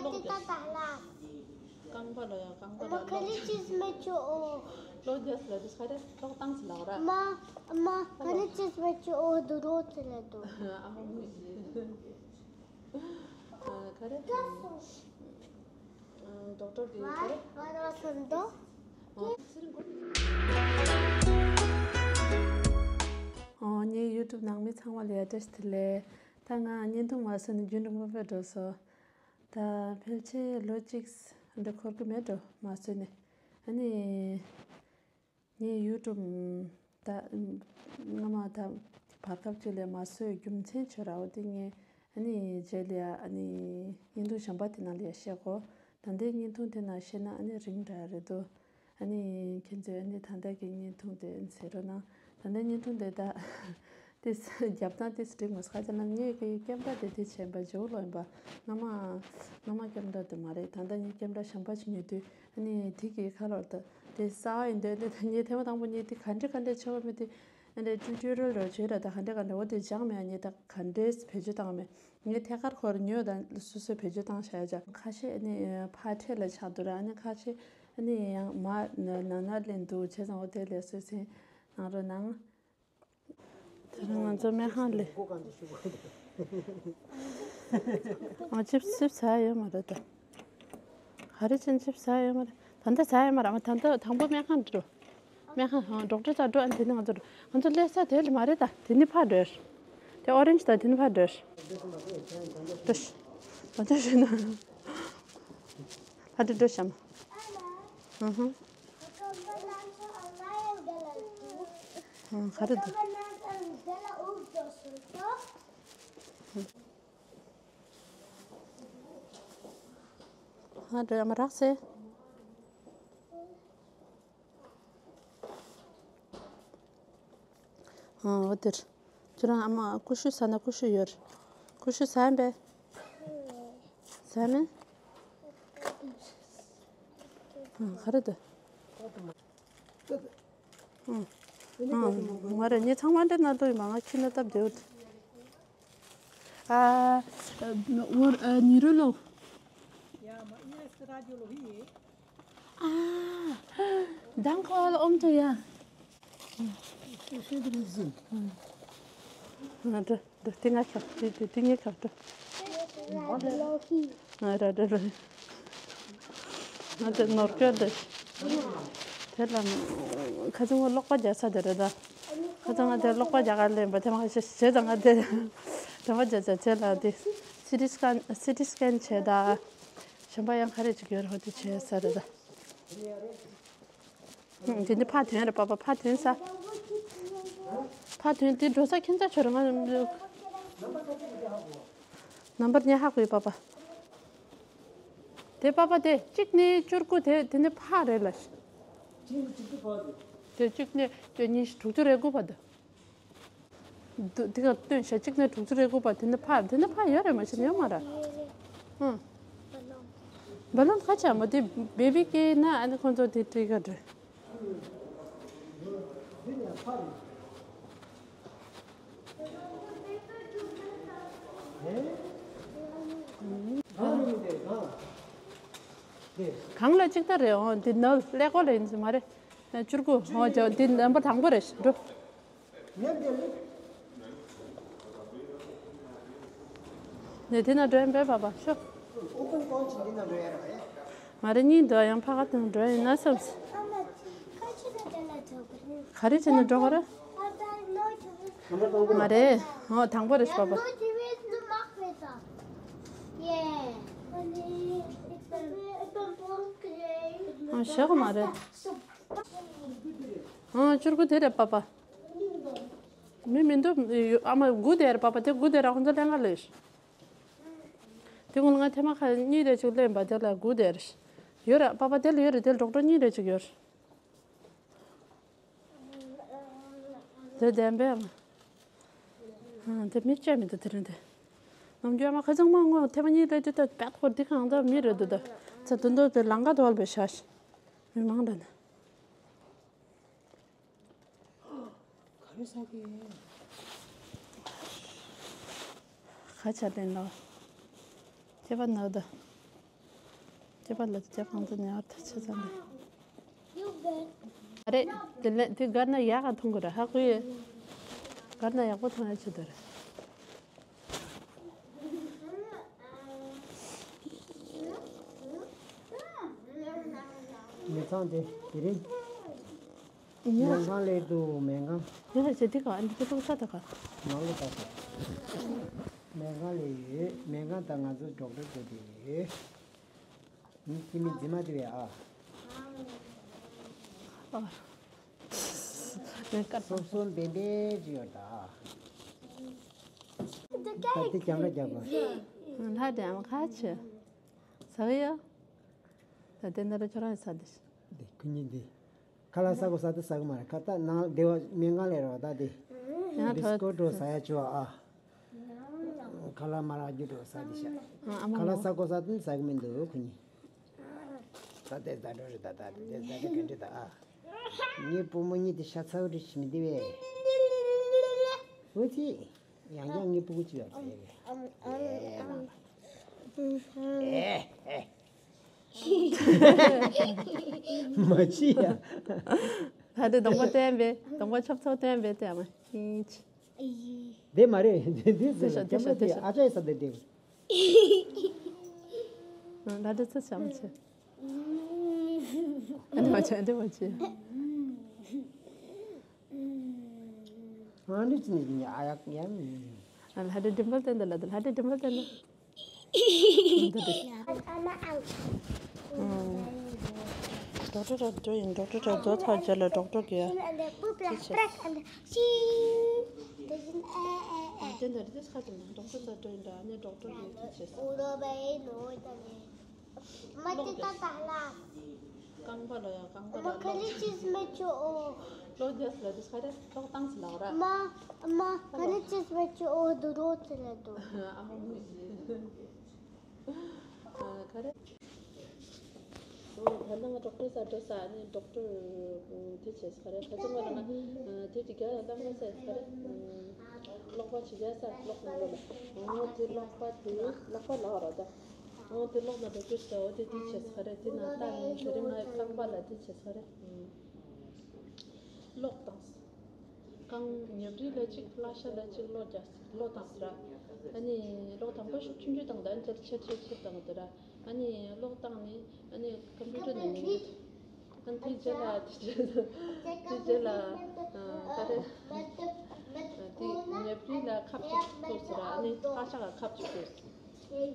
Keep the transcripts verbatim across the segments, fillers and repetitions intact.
རྐང་པ་ལ་ཡ་རྐང་པ་ལ་གློག་རྐང་པ་ལ་གློག་རྒྱག་ལ་དུས་ཁ་རེ་གློག་བཏང་ཟེར་ལབ་ར། མ་མ་ག་ལེ་ཅིས་མེ་ཆུ་འོ་དུ་རོ་ཚེ་ལ་དུ། ཨ་མ་མི་ཁ་རེ་ཌོག་ཊར་གི་ཁ་རེ། ཨོ་ངའི་ཡུ་ཊུབ་ནང་མི་ཚང་མ་ལ་ཡ་བཀྲ་ཤིས་བདེ་ལེགས། ད་ང་བརྙན་ཐུང་མ་བཟོས་ནས་རྒྱུན་རིང་པོ་ཕེབས་འགྲོ་སོང་། ད་ཕལ་ཆེར་ལོ་གཅིག་འདྲ་འཁོར་གི་མེད་འགྲོ་མ་བཟོས་ནས། ཨ་ནི། ངའི་ཡུ་ཊུབ་ད་སྔ་མ་ད་བར་སྐབས་ཅིག་ལས་མ་བཟོས་རྒྱུ་མཚན་ཆོ་ར་བོ་དེ་ངས་ཨ་ནི་རྗེས་ལ་ཡ་ཨ་ནི་བརྙན་ཐུང་གཞན་པ་དེ་ནང་ལ་ཡ་བཤད་གོ། ད་ལྟའི་བརྙན་ཐུང་དེ་ནང་བཤད་ན་ཨ་ནི་རིང་དྲགས་རེད་འདུག་ཨ་ནི་ཁྱེད་ཚོས་ཨ་ནི་ད་ལྟ་གི་བརྙན་ཐུང་དེ་གཟིགས་རོགས་གནང་། ད་ལྟའི་བརྙན་ཐུང་དེ་ད་དེ་རྒྱབ་སྟངས་དེ་སྒྲིག་མ་སོང་། ཁ་ཅིག་ལ་ངས་ཀྱི་ཀེམ་ར་དེ་དེ་བྱས་པ་ཇོ་ལོ་ཡིན་པ། སྔ་མ་སྔ་མ་ཀེམ་ར་དེ་མ་རེད། ད་ལྟ་ངས་ཀེམ་ར་གཞན་པ་ཞིག་ཉོས་དུས་ཨ་ནི་དེ་གི་ཁ་ལོར་ད་དེ་གསར་པ་ཡིན་དུས་དེ་ད་ངས་ཐེངས་མ་དང་པོ་ངས་དེ་ག་འདྲ་ག་འདྲ་བྱེད་དགོས་མིན་དེ་ཨ་ནི་ཊུ་ཊོ་རི་ཡལ་རོ་བྱས་ར། ད་ག་འདྲ་ག་འདྲ་འོ་དེ་སྦྱངས་མེད། ངས་ད་ག་འདྲས་བེད་སྤྱོད་བཏང་མེད། ངས་ཐད་ཀར་ཁོར་ཉོས་དང་སོ་སོས་བེད་སྤྱོད་བཏང་བཞག་ཡ་ཅག་ཁ་ཤས་ཨ་ནི་ཕར་འཕྲེད་ལ་ཆགས་འདུག་ར། ཨ་ནི་ཁ་ཤས་ཨ་ནི་ཡང་མར་ནང་ན་ལེན་འདུག་བྱས་ཙང་འོ་དེ་ལས་སོ་སོས་གནང་རོགས་གནང་། དེ་རིང་ང་ཚོ་སྨན་ཁང་ལ། ཨ་ཅིབ་ཅིབ་ཟ་ཡོད་མ་རེད་ད། ག་རེ་ཅན་ཅིབ་ཟ་ཡོད་མ་རེད། ད་ལྟ་ཟ་ཡོད་མ་རེད། ཨ་མ་ད་ལྟ་དང་པོ་སྨན་ཁང་འགྲོ། སྨན་ཁང་ཨ་ཌོག་ཊར་ཚོ་འགྲོ། ཨ་དེ་ནས་ང་ཚོ་འགྲོ། ང་ཚོ་སླེབས་ས་དེ་ལ་མ་རེད་ད། དེ་ནི་ཕར་འགྲོ། དེ་ཨོ་རེན་ཇི་ད་དེ་ནི་ཕར་འགྲོ། འགྲོ་ཤི། ང་ཚོ་ཤི་ན། ཕར་འགྲོ་འགྲོ་ཤམ། ཨ་ཧུ། ཨ་ག་རེ་འདུག་ཨ་འདྲ་ཨ་མ་རག་སེ། ཨ་འོ་དེར། ཁྱོད་རང་ཨ་མ་ཀུ་ཤུ་ཟ་ན་ཀུ་ཤུ་ཡོད། ཀུ་ཤུ་ཟ་ཡིན་པས། ཟ་མེད། ཨ་ག་རེ་འདུག་ཨང་། ཨང་། མ་རེད། ངས་ཚང་མ་འདྲེ་ན་ལོ་ཡིན་མ། ང་ཁྱི་ན་སྟབས་བདེ་བོ། ཨ། ཨ་ནི་རོ་ལོ། ཨ། དང་ཁ་ལ་ཨོམ་ཏོ་ཡ། ང་འདྲ། འདི་ཏི་ང་ཁྱབ་ཏི་ཏི་ཏི་ངའི་ཁྱབ་ཏི། ང་ར་ར་ར། ང་དེ་ནོར་སྐྱོ་འདི། དེ་ལ་ཁ་ཚང་གློག་པ་རྒྱག་ས་དེ་རེད་ད། ཁ་ཚང་ང་དེ་གློག་པ་རྒྱག་ག་ལེན་པ་དེ་མ་ཤེས་བྱས་ཙང་ང་དེ། དེ་མ་རྒྱག་ཚ་བྱས་ལ་དེ། སི་ཊི་སི་ཀན་སི་ཊི་སི་ཀན་བྱས་ད། གཞན་པ་ཡང་ག་རེ་ཅིག་ཡོད་རེད་ཧོ་དེ་བྱས་ས་རེད་ད། དེ་ནི་ཕ་དོན་རེད་པ་པ་ཕ་དོན་ས། ཕ་དོན་དེ་འགྲོ་ས་ཁྱེད་ཚ་ཆོ་རེད་ང་། ནམ་བར་ཉེ་ཧ་གོ་ཡི་པ་པ། དེ་པ་པ་དེ་གཅིག་ནི་བཅུ་དགུ་དེ་དེ་ནི་ཕ་རེད་ལ། དེ་གཅིག་ནི་དེ་ཉི་ཤུ་དྲུག་ཅུ་རེ་དགུ་པ་དེ། འདི་འདི་ག་སྟོན་ཤ་གཅིག་ནས་དྲུག་ཅུ་རེ་དགུ་པ་དེ་ནི་ཕར་དེ་ནི་ཕར་ཡོད་རེད་མ་གཞི་ཡོད་མ་རེད། ཧུང་། བ་ལོན་ཁ་ཆ་མོ་དེ་བེ་བི་ཀེ་ན་ཨ་ནི་ཁོང་ཚོ་དེ་ཏྲི་ག་འདྲ། གང་ལ་གཅིག་ལྟར་རེད། འོང་དེ་ནོར་ཀླད་ཀོར་ལ་ཡིན་ཟེར་མ་རེད། བཅུ་དགུ་འོང་ཅོ་དེ་ནམ་བར་དང་པོ་རེད་འགྲོ། ནས་དེ་ན་འགྲོ་ཡིན་པས་པ་པ་ཤོ། མ་རེད་གཉིས་འདུག་ཡང་ཕ་ག་དང་འགྲོ་ཡིན་ན་བསམས། ག་རེ་བྱས་ནས་འགྲོ་ག་རེ། མ་རེད། ཨོ་དང་པོ་རེད་པ་པ། ཨ་ཞོག་མ་རེད། ཨ་བཅུ་དགུ་དེ་རེད་པ་པ། མི་མི་འདུག་ཨ་མ་དགུ་དེར་པ་པ་དེ་དགུ་དེར་ཁོང་ཚོ་ལྷན་ཁ་ལས། དེ་ཀུན་ང་ཐེངས་མ་ཁ་གཉིས་རེ་ཅིག་ལེན་པ་དེ་ལ་དགུ་དེར། ཡོད་ར་པ་པ་དེ་ལ་ཡོད་རེད་དེ་ལ་ཌོག་ཊར་གཉིས་རེ་ཅིག་ཡོད། དེ་བདེན་པས་ཨ། དེ་མི་སྐྱ་མི་འདུག་དེ་རིང་དེ། ནམ་རྒྱུན་ཨ་མ་ཁ་ཚང་མ་དངོས་ཐེངས་མ་གཉིས་ལས་དུས་ད་བད་ཁོ་འདི་གང་ད་མི་རེད་འདུག་ད། ཚ་དུ་འདུག་དེ་ལང་ཀ་དོལ་བའི་ཤ་ཤ། མི་མང་འདྲ་ན། ག་རེ་ཟ་གི། ཁ་ཆ་ལེན་ལོ། ཁྱེད་པ་ནག་ད། སྐྱེས་པ་ལ་སྐྱེས་གང་དུ་ཉར་ཐུབ་ཆེ་ཙམ་རེད། ཨ་རེད། དེ་ལས་དེ་སྒར་ན་ཡག་ག་མཐོང་གི་རེད། ཧ་གོ་ཡོད། སྒར་ན་ཡག་པོ་མཐོང་ཡ་ཆེད་དུ་རེད། མི་ཚང་དེ་དེ་རིང་ཡ། སྨན་ཁང་སླེབས་འདུག་སྨན་ཁང་། ཡ་ལ་ཆེ་དེ་ག་ཨ་འདི་ཚོ་ལོག་ས་ད་ག་ནང་ལོགས་ད་ག་སྨན་ཁང་སླེབས་ཡོད། སྨན་ཁང་ད་ང་ཚོ་ཌོག་ཊར་དགོས་དེ་ཡོད། མི་ཁྱིམ་མི་རྫི་མ་དེ་བས་ཨ། ཨ། ངས་ཀར་སོབ་སོབ་འབེན་འབེན་ཅིག་ཡོད་ད། ད་དེ་རྒྱང་ལ་རྒྱག་པ། ལྷ་དེ་ཨ་མ་ཁ་ཆེ། ཟ་གི་ཡོད། ད་དེ་འདི་རུ་ཁྱོད་རང་ཟ་དེ། འདི་ཁུ་ཉིན་འདི། ཁ་ལག་ཟ་དགོས་ཟ་དེ་ཟ་གི་མ་རེད། ཁ་ད་ནང་སྡེ་བ་སྨན་ཁང་ལས་རོགས་ད་དེ། ཡང་བི་སི་ཀོ་ཊི་འགྲོ་ཟ་ཡ་བྱོས་ཨ། ཁ་ལག་མ་རག་རྒྱུ་འགྲོ་ཟ་དེ་ཤ། ཨ་མ་ཁ་ལག་མོ། ཟ་དགོས་ཟ་དེ་ཟ་གི་མི་འདུག་ཁུ་ཉིན། ད་དེ་ད་འགྲོ་རེད་ད། ད་དེ་ད་འགྲོ་ག་འདྲ་ད་ཨ། ངའི་བུ་མོ་གཉིས་དེ་ཤ་ཚ་བོ་རེད་ཤི་མི་འདི་བས། འོ་ཙི། ཡང་ཡང་ངའི་སྤུ་གུ་ཅི་ཡོད་ཟེར་གི། ཨེ་མ། ཨེ་ཨེ། མ་ཅི་ཡ། ད་དེ་གདོང་པ་བསྟན་པས། གདོང་པ་ཆབ་ཚོ་བསྟན་པས་དེ་ཨ་མ་ཨིན་ཅི། དེ་མ་རེད། དེ་དེ་ཟེར་དེ་ཤོ་དེ་ཤོ་དེ་ཤོ། ཨ་ཅག་ཡི་ས་དེ་དེ། ད་དེ་ཚོ་བྱམས་ཆེ། ཨ་འདི་མ་བྱེད་ཨ་འདི་མ་བྱེད། ང་འདི་ཅི་ནས་ཡིན་ཨ་ཡག་ཡ་མི། ཨ་ལྷ་འདྲེ་མགྲིན་པར་བསྟན་ད་ལ་ད་ལྷ་འདྲེ་མགྲིན་པར་བསྟན་ད། ཌོག་ཊར་འགྲོ་ཡིན། ཌོག་ཊར་འགྲོ་ཡིན། ཌོག་ཊར་འགྲོ་ཚར་རྗེས་ལ་ཌོག་ཊར་གི་ཨ་ཅི་བྱེད། ཨ་དེ་འདྲ་རེད་ཁ་ཅིག་ན་ཌོག་ཊར་ཚ་འགྲོ་ཡིན་འདྲ་ཨ་ནི་ཌོག་ཊར་གི་ཅི་བྱེད། རྐང་པ་ལ་ཡང་རྐང་པ་ལ་གློག་རྒྱག་ལ་དུས་ཁ་རེ་གློག་བཏང་ཟེར་ལབ་ར། མ་མ་ག་ནས་ཅིས་མེད་ཀྱི་ཨོ་དུ་རོ་ཚེ་ལ་དུ། ཨ་མ་མི་ཟེར། ཨ་ག་རེ། ཨོ་ད་ནང་ཌོག་ཊར་ས་འགྲོ་ས་ནི་ཌོག་ཊར་དེ་བྱས་ས་ག་རེ་ཁ་ཚང་མ་ལ་ང་དེ་དེ་ག་ལ་ང་ས་ས་ག་རེ། གློག་པ་ཇི་ག་ས་གློག་ནང་ལ་ཨོ་དེ་གློག་པ་དེ་གློག་པ་ལ་ར་ད། ཨོ་དེ་ལོག་ན་འགྲོ་རྒྱུ་ཟེར། འོ་དེ་དེ་བྱས་ས་རེད། དེ་ན་ལྟ་ནས་དེ་རིང་ང་རྐང་པ་ལ་དེ་བྱས་ས་རེད། ཨུམ། གློག་བཏང་། རྐང་ཉེ་རིས་ལ་གཅིག་བརླ་ཤ་ལ་གཅིག་གློག་རྒྱག་གློག་བཏང་ཟེར་ར། ཨ་ནི་གློག་དང་པོ་ཤུགས་ཆུང་ཆུང་བཏང་དང་ཅར་ཆེར་ཆེར་ཆེར་བཏང་དེ་ར། ཨ་ནི་གློག་བཏང་ནས་ཨ་ནི་ཀམ་པུ་ཊར་ནང་ཉན་གི་འདུག་ཨ་ནི་དེ་རྗེས་ལ་དེ་རྗེས་ལ་དེ་རྗེས་ལ་ཨ་ག་རེ། དེ་ཉེ་རིས་ལ་ཁབ་ཅིག་ཐོགས་ཟེར་ར། ཨ་ནི་བརླ་ཤ་ག་ཁབ་ཅིག་ཐོགས།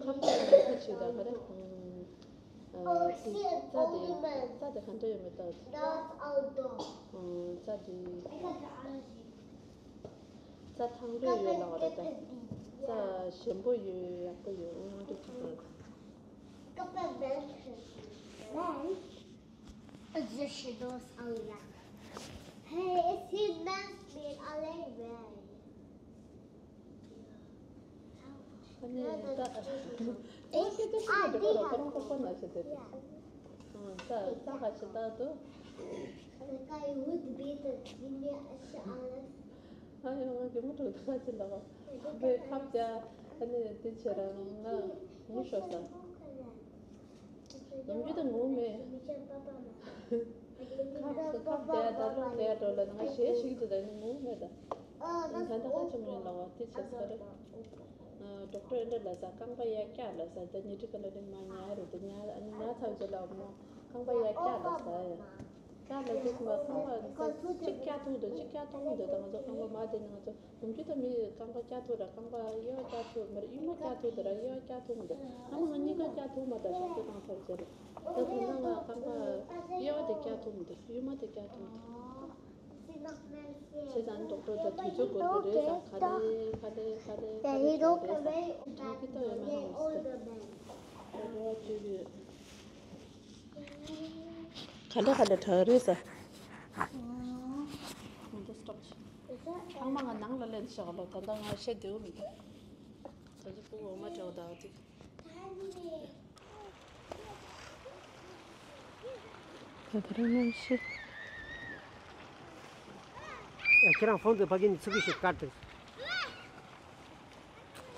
ཁབ་ཏུ་ནས་ཁ་ཕྱེ་ད་ག་རེ། ཨ་དེ་རྩྭ་དེ་རྩྭ་དེ་ག་འདྲ་ཡོད་མེད་ལྟ། རྩྭ་དེ་རྩྭ་ཐང་རོད་ཡོད་ལགས་རེད་ད། རྩྭ་ཞིམ་པོ་ཡོད། ཡག་པོ་ཡོད། ཨང་འདྲ་ཅིག་ལྟ། Position is all right. Hey, it's his man's been all right. ཨ་ནི་ད་ཨེ་ཁྱེད་ཚོ་ཤི་ན་འགྲིག་གི་རེད། ཁོ་རང་ཁོ་ཁོ་ན་ཤི་དེ། ཨང་ད་ད་ཁ་ཆེ་ད་དུ། ཨ་ཡོ་ང་གི་མུ་ཏུ་ད་ཁ་ཆེ་ལ་ཁོ་བོས་ཁབ་རྒྱག་ཨ་ནི་དེ་བྱེད་རང་ང་ངུ་ཤོར་ས། ནམ་རྒྱུན་དུ་ངུ་མེད། ཁ་ཁ་བདེ་ད་ལོ་བདེ་འགྲོ་ལ་ང་ཞེ་ཞིག་ཏུ་ད་ནི་ངུ་མེད་ད། ད་ད་ཁ་ཆུང་ངུ་ལ་བ་དེ་བྱས་ས་རེད། ཌོག་ཊར་ཨེ་འདྲ་ལ་ས་རྐང་པ་ཡ་བཀྱག་ལ་ས་ད་ཉི་ཁྲི་ཁ་ལ་རིང་མ་ཉལ་རེད་དེ་ཉལ་ཨ་ནི་ཉལ་ཚར་རྗེས་ལ་མོ་རྐང་པ་ཡ་བཀྱག་ལ་ས་ཡ། བཀྱག་ལ་དེ་མ་རྐང་པ་གཅིག་བཀྱག་ཐུབ་འདུག་གཅིག་བཀྱག་ཐུབ་འདུག་ད་ང་ཚོ་རྐང་པ་མ་དེ་ནི་ང་ཚོ། ནམ་རྒྱུན་ད་མི་རྐང་པ་བཀྱག་ཐུབ་ར་རྐང་པ་གཡས་པ་བཀྱག་ཐུབ་མ་རེད། གཡོན་མ་བཀྱག་ཐུབ་དེ་ར་གཡས་པ་བཀྱག་ཐུབ་མི་འདུག་ཨ་ནི་ང་གཉིས་ཀ་བཀྱག་ཐུབ་མ་ད་ཞབས་བྲོ་བཏང་ཚར་རྗེས་རེད། ད་དེ་ན་ང་རྐང་པ་གཡས་པ་དེ་བཀྱག་ཐུབ་མི་འདུག་གཡོན་མ་དེ་བཀྱག་ཐུབ་མི་འདུག་བྱས་ཙང་ཌོག་ཊར་ད་དུས་ཚོད་འགོར་གི་རེད་ས། ག་ལེ་ག་ལེ་ག་ལེ་ག་ལེ་བྱས་རེད་ས། ད་གི་ད་ཡོད་མ་ཧ་མ་སི་ད་རོ་བ་བཅོས་ཡོད། ག་ལེ་ག་ལེ་དྲག་རེད་ས། ང་ཚོ་སི་ཊོབ་བྱེད། ཚང་མ་ང་ནང་ལ་ལེན་བཞག་ལོ། ད་ལྟ་ང་བཤད་བདེ་བོ་མི་འདུག་ད་ཚོ་སྤུ་གུ་འོ་མ་སྤྲད་འོ་ད་འོ་དེ། ད་ད་རེ་ནང་ཤི། ཡ་ཁྱེད་རང་ཕོན་དེ་ཕ་གི་ནས་ཚུགས་ཀྱི་ཞིག་ཀར་དེ།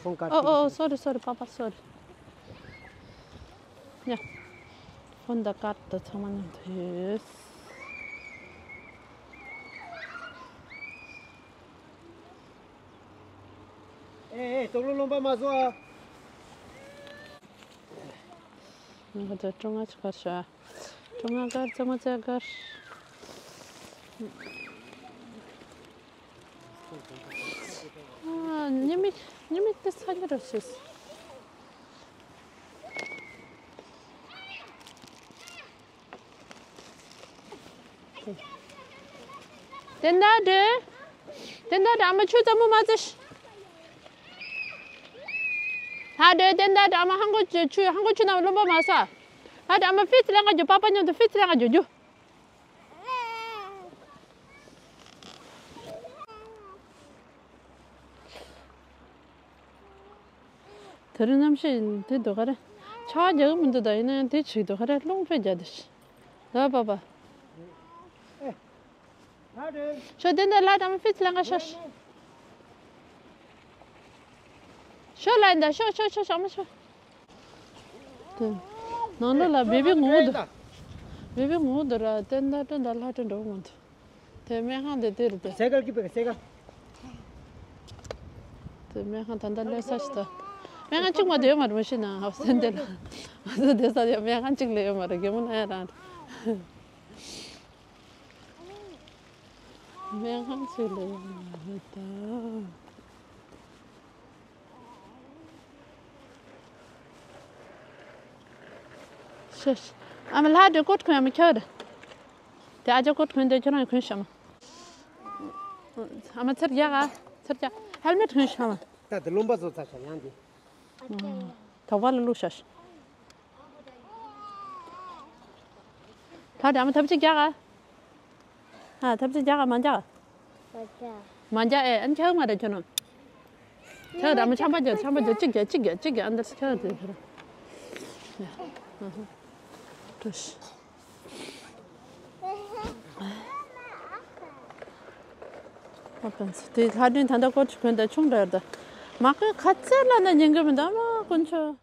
ཕོན་ཀར་ཨོ་ཨོ་ཨོ། སོ་རི་སོ་རི། པ་པ་སོ་རི། ཡ། ཧོན་ཌ་ཀར་དང་ཚང་མ་མཉམ་དུ་ཡོད། ཨེ་ཨེ། སྟོང་ལོ་རློན་པ་མ་བཟོ་ཨ། ང་ཚོ་ཀྲུང་ཨ་ཆུ་ཁར་ཤ། ཀྲུང་ཨ་གར་ཚང་མ་ཚེ་གར། ཨ། ཉི་མ་ཉི་མ་དེ་ཚ་ཉེ་རུ་ཤེས། དེ་འདྲ་འདྲ། དེ་འདྲ་འདྲ། ཨ་མ་ཆུ་ཙམ་མོ་མ་ཙེ། ཧ་འདྲ། དེ་འདྲ་འདྲ། ཨ་མ་ཧང་གོ་ཆུ་ཆུ་ཧང་གོ་ཆུ་ནང་རློན་པ་མ་ཟ། ཧ་འདྲ། ཨ་མ་ཕིས་ལེན་ག་རྒྱུ། པ་པ་མཉམ་དུ་ཕིས་ལེན་ག་རྒྱུ་རྒྱུ། དེ་རིང་གནམ་གཤིས་དེ་འདུག་ག་རེ། ཆར་པ་རྒྱག་གི་མི་འདུག་ད་ཡིན་ན་ཡང་དེ་ཅིག་འདུག་ག་རེ། རླུང་དཔེ་རྒྱག་འདུག་ད་པ་པ། ཤོ་དེ་འདྲ་ལ་དམ་ཕིས་ལ་ང་ཤོ། ཤོ་ལ་འདྲ་ཤོ་ཤོ་ཤོ་ཤོ་མ་ཤོ། དེ་ནང་ལོགས་ལ་བེ་བི་ངོ་བོ་འདུག་བེ་བི་ངོ་བོ་འདུག་ར། དེ་འདྲ་དེ་འདྲ་ལྷ་དེ་འགྲོ་མི་འདུག་དེ་སྨན་ཁང་དེ་དེ་རེད་དེ། སེ་གལ་གི་པེ་སེ་གལ། དེ་སྨན་ཁང་ད་ལྟ་སླེབས་ས་ཞིག་ད། སྨན་ཁང་གཅིག་མ་དེ་ཡོད་མ་རེད། མ་གཞི་ན་ཧབ་སེ་འདི་ལ། ང་ཚོ་བསྡད་ས་དེ་སྨན་ཁང་གཅིག་ལས་ཡོད་མ་རེད། རྒན་མོ་ན་ཡ་རང་རེད། སྨན་ཁང་གཅིག་ལས་ཡོད་མ་རེད་ད། ཤ་ཤ། ཨ་མ་ལྷ་དེ་ཀོ་ཊི་གོན་ཡ་མི་ཁྱོད་རེད། དེ་ཨ་ཅག་ཀོ་ཊི་གོན་དེ་ཁྱོད་རང་གོན་ཤ་མ། ཨ་མ་ཚེར་རྒྱག་ཨ། ཚེར་རྒྱག་ཧེལ་མེ་ཊི་གོན་ཤ་མ། ད་དེ་རློན་པ་བཟོ་ཚར་ཤ་ཡང་དེ། དོག་པ་ལ་བླུགས་ཤ་ཤ། ད་དེ་ཨ་མ་ཐབས་ཅིག་རྒྱག་ཨ། ཨ་ཐབས་ཅིག་རྒྱག་ཨ། མ་རྒྱག་མ་རྒྱག་ཨེ། ཨན་ཁྱག་མ་རེད་ཁྱོད་ནོ། ཁྱག་ར་མ་ཆམ་པ་རྒྱག་ཆམ་པ་རྒྱག་གཅིག་རྒྱག་གཅིག་རྒྱག་གཅིག་རྒྱག་ཨན་དར་ཁྱག་དེ་ཁྱོད་ར། ཡ། ཨ་ཧ། ཏུ་ཤ། ཨ་པན་སི་དེ་ལྷ་སྒྲོན་ད་ལྟ་ཀོ་ཊི་གོན་ད་ཆུང་དྲགས་ད། མ་ཀི་ཁ་ཚེ་ལ་ན་ཉན་གི་མི་འདུག་ཨ་མ་དཀོན་མཆོག